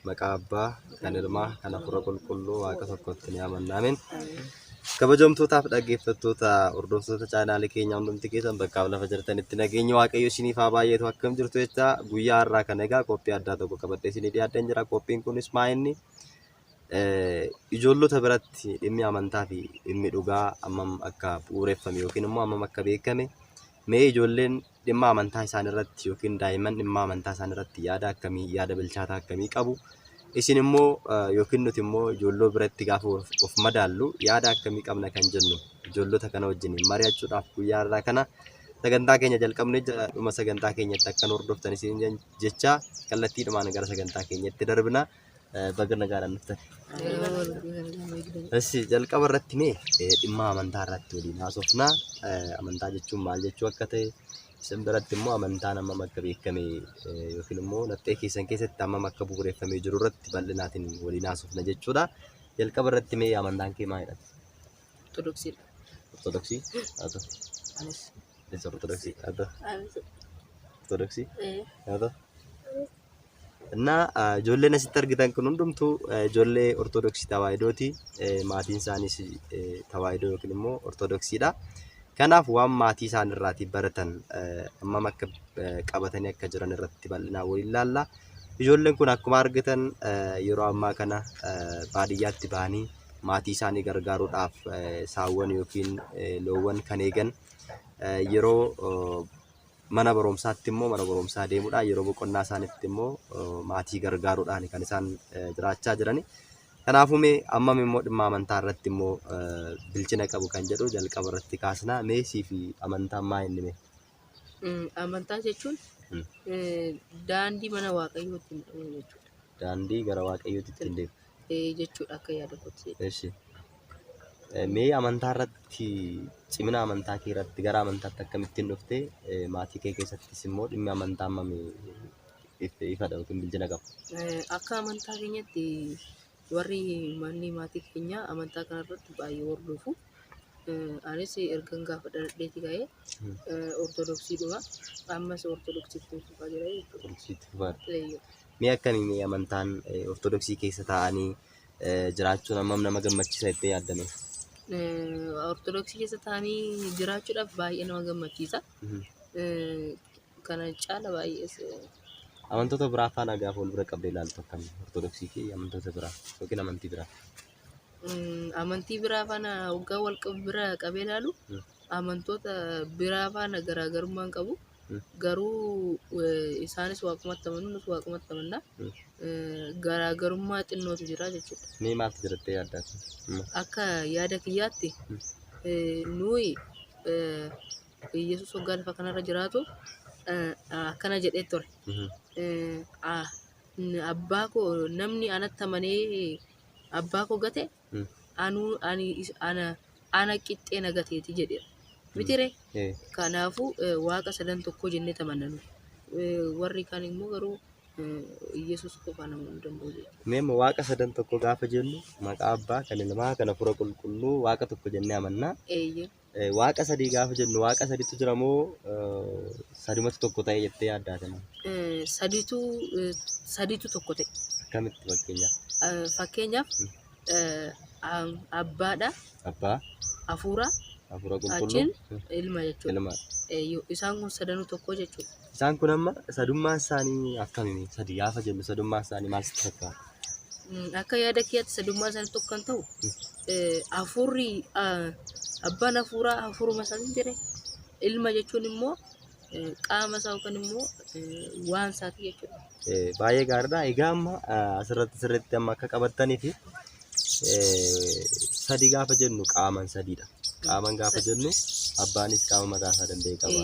Maqaa Abbaa, kan Ilmaa, kan Hafuura Qulqulluu Waaqa tokkotti ni amanna. Ameen. Kabajamtootaaf dhaggeeffattoota hordoftoota chaanaalii keenyaa hundumti keessan bakkaaf lafa jirtanitti nageenyi Waaqayyo isiniif haa baay'atu. Akkam jirtu jecha guyyaa har'aa kana egaa qophii addaa tokko qabadhee isinii dhiyaadheen jira. Qophiin kunis maa inni ijoollota biratti dhimmi amantaa fi dhimmi dhugaa hammam akka bu'uureffame yookiin immoo hammam akka beekame, mee ijoolleen dhimma amantaa isaan irratti yookiin daa'imman dhimma amantaa isaan irratti yaada akkamii, yaada bilchaataa akkamii qabu, isin immoo yookiin nuti immoo ijoolloo biratti gaafa of madaallu yaada akkamii qabna kan jennu ijoollota kana wajjin mari'achuudhaaf guyyaa har'aa kana sagantaa keenya jalqabne jira. Dhuma sagantaa keenyatti akkan hordoftan isin jecha kallattiidhumaan gara sagantaa keenyatti darbina. Baga nagaadhaan dhuftan. Eshi, jalqaba irratti mee dhimma amantaa irratti waliin haasofna. Amantaa jechuun maal jechuu akka ta'e, isin biratti immoo amantaan hammam akka beekame yookiin immoo laphee keessan keessatti hammam akka bu'uureffamee jiru irratti bal'inaatiin waliin haasofna jechuudha. Jalqaba irratti mee amantaan kee maalidha? Ortodoksiidha. Ortodoksii? Haa ta'u. Anis. Anis Ortodoksii. Haa ta'u. Anis. Ortodoksii? Haa ta'u. Innaa ijoolleen asitti argitan kun hundumtuu ijoollee Ortodoksii Tawaahidooti. Maatiin isaaniis Tawaahidoo yookiin immoo Ortodoksiidha. Kanaaf waan maatii isaan irraatii baratan hammam akka qabatanii akka jiran irratti bal'inaan waliin ilaalla. Ijoolleen kun akkuma argitan yeroo ammaa kana baadiyyaatti bahanii maatii isaanii gargaaruudhaaf saawwan yookiin loowwan kan eegan, yeroo mana barumsaatti immoo mana barumsaa deemuudhaan, yeroo boqonnaa isaaniitti immoo maatii gargaaruudhaan kan isaan jiraachaa jirani. Kanaafuu mee ammam immoo dhimma amantaa irratti immoo bilchina qabu kan jedhu jalqaba irratti kaasna. Mee sii fi amantaan maa inni mee? Amantaa jechuun daandii mana Waaqayyoo ittiin deemu jechuudha. Daandii gara Waaqayyootti ittiin deemu. Jechuudha akka yaada kootti. Eshi. Mee amantaa irratti, cimina amantaa kee irratti, gara amantaatti akkamittiin dhufte, maatii kee keessattis immoo dhimmi amantaa hammam ifadha yookiin bilchina qaba? Akka amantaa keenyatti warri manni maatii keenyaa amantaa kanarratti baay'ee hordofu. Anis ergan gaafa dhaladheeti ka'ee Ortodoksiidhuma. Ammas Ortodoksiitti fufaa jira jechuudha. Ortodoksiitti fufaa. Mee akkamii mee amantaan Ortodoksii keessa taa'anii jiraachuun hammam nama gammachiisa jettee yaaddame? Ortodoksii keessa taa'anii jiraachuudhaaf baay'ee nama gammachiisa. Kana caala baay'ees. Amantoota biraa faana gaafa wal bira qabdee ilaaltu akkami? Ortodoksii fi amantoota biraa yookiin amantii biraa. Amantii biraa faana hoggaa wal bira qabee ilaalu, amantoota biraa faana garaagarummaa hin qabu. Garuu isaanis waaqumatti amanu, nus waaqumatti amanna. Garaagarummaa xinnootu jira jechuudha. Mee maaltu jira jettee yaadda? Akka yaada kiyyaatti nuyi Yesuus hoggaa lafa kanarra jiraatu akkana jedhee ture. Abbaa koo namni anatti amanee abbaa koo gate anuu ani ana ana qixxee na gateeti jedheera. Mitiree? Kanaafuu Waaqa sadan tokko jennee tamanna nuyi. Warri kaan immoo garuu Yesuus qofaan amanuu danda'u jechuudha. Mee amma Waaqa sadan tokko gaafa jennu, maqaa Abbaa, kan Ilmaa, kan Hafuura Qulqulluu Waaqa tokko jennee amanna. Eeyyee. Waaqa sadii gaafa jennu, Waaqa sadiitu jira moo sadumatu tokko ta'e jettee yaaddaate moo? Sadiitu tokko ta'e. Akkamitti fakkeenyaaf? Fakkeenyaaf Abbaadha, Abbaa, Hafuura, Hafuura Qulqulluu, achiin Ilma jechuudha. Ilma. Isaan kun sadanuu tokko jechuudha. Isaan kun amma sadummaan isaanii akkami? Sadi gaafa jennu sadummaan isaanii maal sitti fakkaata? Akka yaada kiyyaatti sadummaa isaanii tokko kan ta'u hafuurri, abbaan hafuuraa hafuuruma isaatiin jedhe, ilma jechuun immoo qaama isaa yookaan immoo waan isaati jechuudha. Baay'ee gaariidha. Egaa amma asirratti sirriitti amma akka qabattanii fi sadi gaafa jennu qaaman sadiidha. Qaaman gaafa jennu abbaanis qaama mataa isaa danda'e qaba.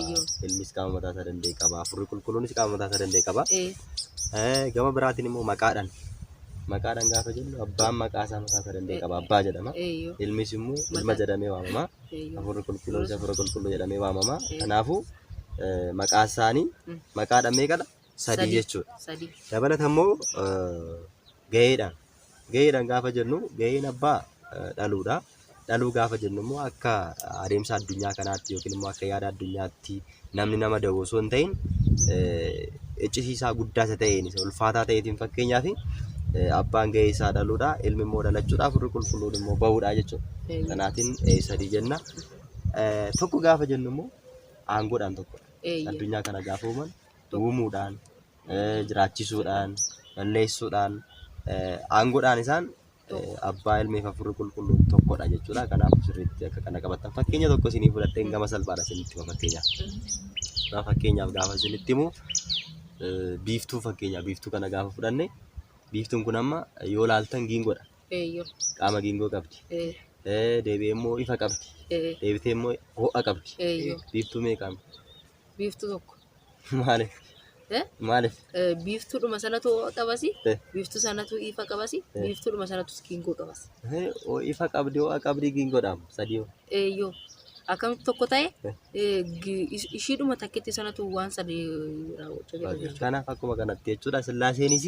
Ilmis qaama mataa isaa danda'e qaba. Hafuurri Qulqulluunis qaama mataa isaa danda'e qaba. Gama biraatiin immoo maqaadhaan. Maqaadhaan gaafa jennu abbaan maqaa isaa mataa isaa danda'e qaba. Abbaa jedhama. Ilmis immoo ilma jedhamee waamama. Hafuurri Qulqulluunis Hafuura Qulqulluu jedhamee waamama. Kanaafuu maqaa isaanii maqaadhaan meeqadha? Sadii jechuudha. Sadii. Dabalata immoo gaheedhaan. Gaheedhaan gaafa jennu gaheen abbaa dhaluudha. Dhaluu gaafa jennu immoo akka adeemsa addunyaa kanaatti yookiin immoo akka yaada addunyaatti namni nama da'u osoo hin ta'in, iccitiisaa guddaa isa ta'een, isa ulfaataa ta'eetiin, fakkeenyaaf Abbaan gahee isaa dhaluudha, ilmi immoo dhalachuudha, hafuurri qulqulluun immoo bahuudha jechuudha. Kanaatiin sadii jenna. Tokko gaafa jennu immoo aangoodhaan tokkodha. Addunyaa kana gaafa uuman uumuudhaan, jiraachisuudhaan, balleessuudhaan, aangoodhaan isaan abbaa ilmii fi hafuurri qulqulluun tokkodha jechuudha. Kanaaf sirriitti akka kana qabattan fakkeenya tokko isinii fudhadheen gama salphaadha isinitti hima fakkeenyaaf. Fakkeenyaaf gaafa isinitti himu biiftuu fakkeenyaaf biiftuu kana gaafa fudhanne biiftuun kun amma yoo laaltan giingoodha. Qaama giingoo qabdi. Deebi'ee immoo ifa qabdi. Deebitee immoo ho'a qabdi. Biiftuu meeqa? Biiftuu tokko. Maaliif? Maaliif? Biiftuudhuma sanatu ho'a qabasi, biiftuu sanatu ifa qabasi, biiftuudhuma sanatu giingoo qabasi. Ifa qabdi, ho'a qabdi, giingoodhaam sadii. Eeyyoo. Akkamitti tokko ta'e ishiidhuma takkitti sanatu waan sadii raawwachaa jira jechuudha. Kanaaf akkuma kanatti jechuudha. Sillaaseenis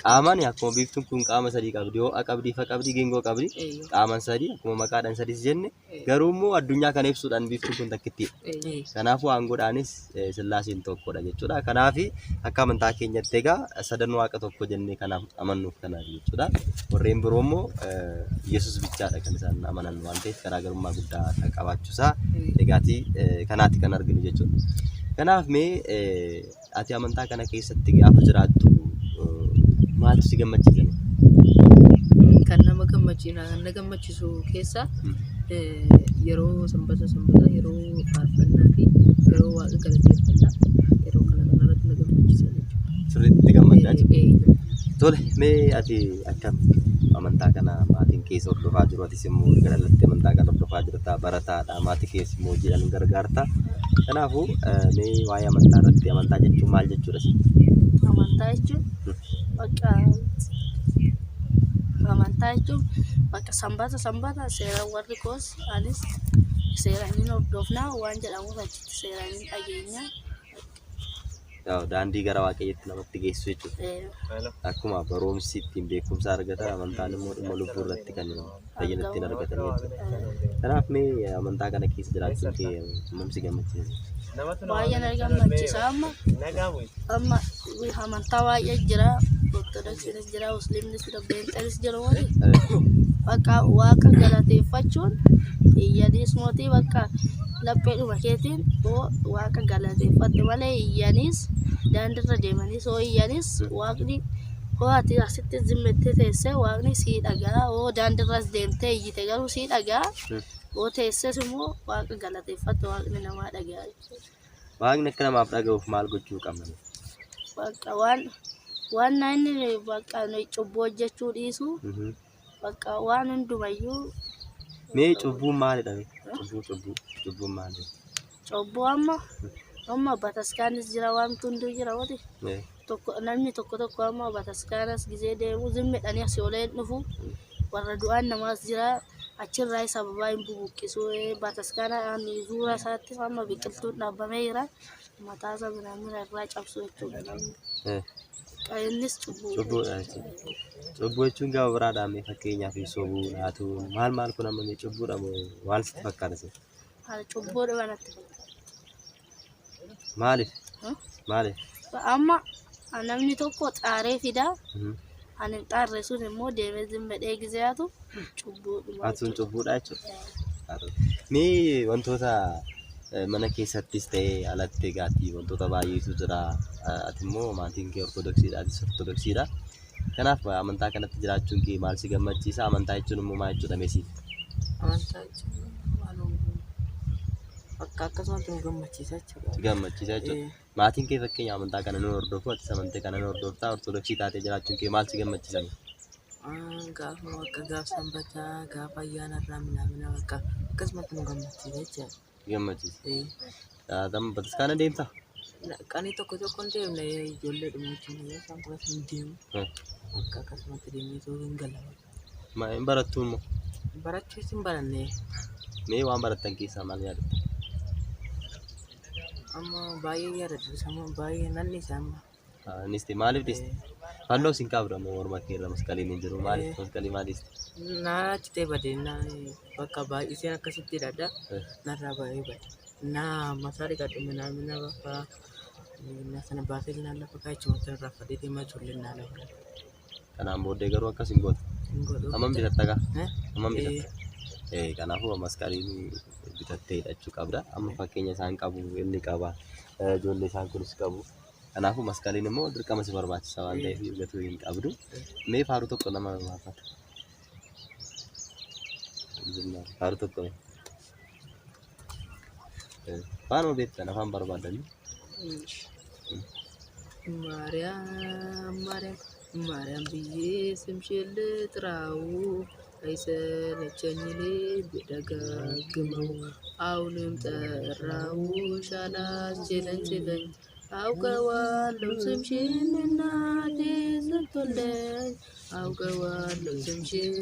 qaamaan akkuma biiftuun kun qaama sadii qabdi, ho'a qabdi, ifa qabdi, giingoo qabdi. Qaamaan sadii akkuma maqaadhaan sadis jenne garuu immoo addunyaa kana ibsuudhaan biiftuun kun takkittiidha. Kanaafuu aangoodhaanis sillaaseen tokkodha jechuudha. Kanaaf akka amantaa keenyatti egaa sadan waaqa tokko jennee kanaaf amannuuf kanaaf jechuudha. Warreen biroo immoo Yesuus bichaadha kan isaan amanan waan ta'eef garaagarummaa guddaa kan qabaachuusaa egaatii kanaatti kan arginu jechuudha. Kanaaf mee ati amantaa kana keessatti gaafa jiraattu maaltu si gammachiisa? Kan nama gammachiisu keessaa yeroo sanbata sanbataa yeroo faarfannaa fi yeroo waaqa galateeffannaa yeroo kana kanarratti na gammachiisa jechuudha. Sirriitti gammaddaa jechuudha. Tole mee ati akkam amantaa kana maatiin keessa hordofaa jiru atis immoo erga dhalattee amantaa kana hordofaa jirta barataadha maatii keessa immoo hojiidhaan gargaarta. Kanaafuu mee waa'ee amantaa irratti amantaa jechuun maal jechuudha si? Amantaa jechuun bakka amantaa jechuun bakka sanbata sanbata seera warri koos anis seeraan hin hordofnaa waan jedhamuuf achitti seeraan hin dhageenya. Daandii gara waaqayyootti namatti geessu jechuudha. Akkuma barumsi ittiin beekumsa argatan amantaan immoo dhimma lubbuu irratti kan fayyina ittiin argatan jechuudha. Kanaaf mee amantaa kana keessa jiraachuun kee hammam si gammachiisa? Baay'ee na gammachiisa amma amma amantaa baay'ee jira. Ortodoksiinis jira, Musliimnis jira, Beenxeenis jira wali. Bakka waaqa galateeffachuun iyyaniis mootii bakka lapheedhuma keetiin hoo waaqa galateeffatte malee iyyaniis daandiirra deemaniis hoo iyyaniis waaqni hoo ati asitti zimmettee teessee waaqni sii dhagaa hoo daandiirras deemtee iyyite garuu sii dhagaa hoo teesses immoo waaqa galateeffatte waaqni namaa dhagaa jechuudha. Waaqni akka namaaf dhaga'uuf maal gochuu qabna? Bakka waan inni bakka cubbuu hojjechuu dhiisu bakka waan hundumayyuu. Mee cubbuun maalidha? Cubbuun maalidha? Cubbuu amma bataskaanis jira wanti hunduu jira wati. Tokko namni tokko tokko amma bataskaanas gisee deemu zimmidhanii asii olee hin dhufu. Warra du'aan namaas jira achirraa sababaa hin bubuqqisu bataskaana zuura isaatti amma biqiltuun dhaabamee jira. Mataa isaa minamina irraa cabsu jechuudha namni. Innis cubbuu. Cubbuudha jechuudha. Cubbuu jechuun gama biraadhaan mee fakkeenyaaf sobuu, naatuu maal maal kun amma mee cubbuudha moo maal sitti fakkaata sin? Cubbuudha natti fakkaata. Maaliif? Maaliif? Amma namni tokko xaaree fidaa. Ani hin xaarre sun immoo deemee zimmedhee gisee hatu cubbuudhuma. Hatuun cubbuudha jechuudha. Mee wantoota mana keessattis ta'ee alatti egaatii wantoota baay'eetu jira. Ati immoo maatiin kee ortodoksiidha, atis ortodoksiidha. Kanaaf amantaa kanatti jiraachuun kee maal si gammachiisa? Amantaa jechuun immoo maal jechuudha mee siif? Amantaa jechuun waan bakka akkasumatti nu gammachiisa jechuudha. Si gammachiisa jechuudha. Maatiin kee fakkeenya amantaa kana ni hordofu, atis amantii kana ni hordofta, ortodoksii taatee jiraachuun kee maal si gammachiisa? Gaafa bakka gaafa sanbataa, gaafa ayyaana irraa minaamina bakka akkasumatti nu gammachiisa jechuudha. Si gammachiisa. Bataskaana deemtaa? Qanii tokko tokko hin deemne ijoollee dhuma wajjin isaan kunis hin deemu. Bakka akkasumatti deemnee too hin gala. Hin barattu immoo? Barachuus hin baranne. Mee waan barattan keessaa maal yaadatta? Amma baay'ee yaadadha. Amma baay'ee nan dhiisa amma. Innis maaliif dhiiste? Fannoo sin qabdu amma morma kee irra masqaliin hin jiru. Maaliif masqalii maal dhiiste? Naa achi ta'e badee bakka baay'iseen akkasitti hidhadha. Narraa baay'ee bade. Naa mataa dhiqadhu minaamina bakka na sana baasee naa lafa kaa'e achumatti irraa fadhee deemaa ijoolleen naa lafa. Kanaan booddee garuu akkas hin gootu. Hin godhu. Hammam bitatta gaa? Eh? Hammam bitatta? Kanaafuu masqaliin bitattee hidhachuu qabda. Amma fakkeenya isaan qabu inni qaba. Ijoollee isaan kunis qabu. Kanaafuu masqaliin immoo dirqama si barbaachisa waan ta'eef gatuu hin qabdu. Mee faaruu tokko nama baafata. Faaruu tokko mee. Waanuma beektan afaan barbaadanii. ማርያም ማርያም ማርያም ብዬ ስምሽን ልጥራው አይሰለቸኝ እኔ ብደጋግመው አሁንም ጠራውሽ አላስችለኝ ችለኝ አውቀዋለሁ ስምሽን እናቴ ስትወልደኝ አውቀዋለሁ ስምሽን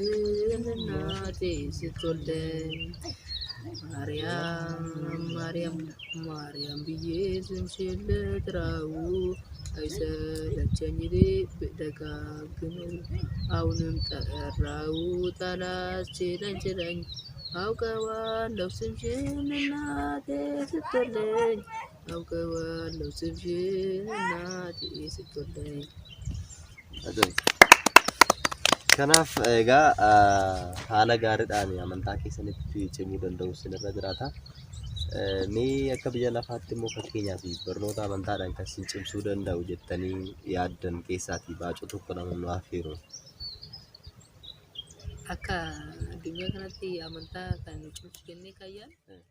እናቴ ስትወልደኝ ማርያም ማርያም ማርያም ብዬ ስምሽን ልጥራው አይሰለቸኝ እኔ ብደጋግመው አሁንም ጠራሁት አላስችለኝ ችለኝ አውቀዋለሁ ስምሽን እናቴ ስትወልደኝ አውቀዋለሁ ስምሽን እናቴ ስትወልደኝ። Kanaaf egaa haala gaariidhaan amantaa keessanitti cimuu danda'u isinirra jiraata. Mee akka biyya lafaatti immoo fakkeenyaaf barnoota amantaadhaan kan isin cimsuu danda'u jettanii yaaddan keessaatii baacoo tokko nama nu affeeru. Akka addunyaa kanatti amantaa kan nu cimsu jennee kan yaadnu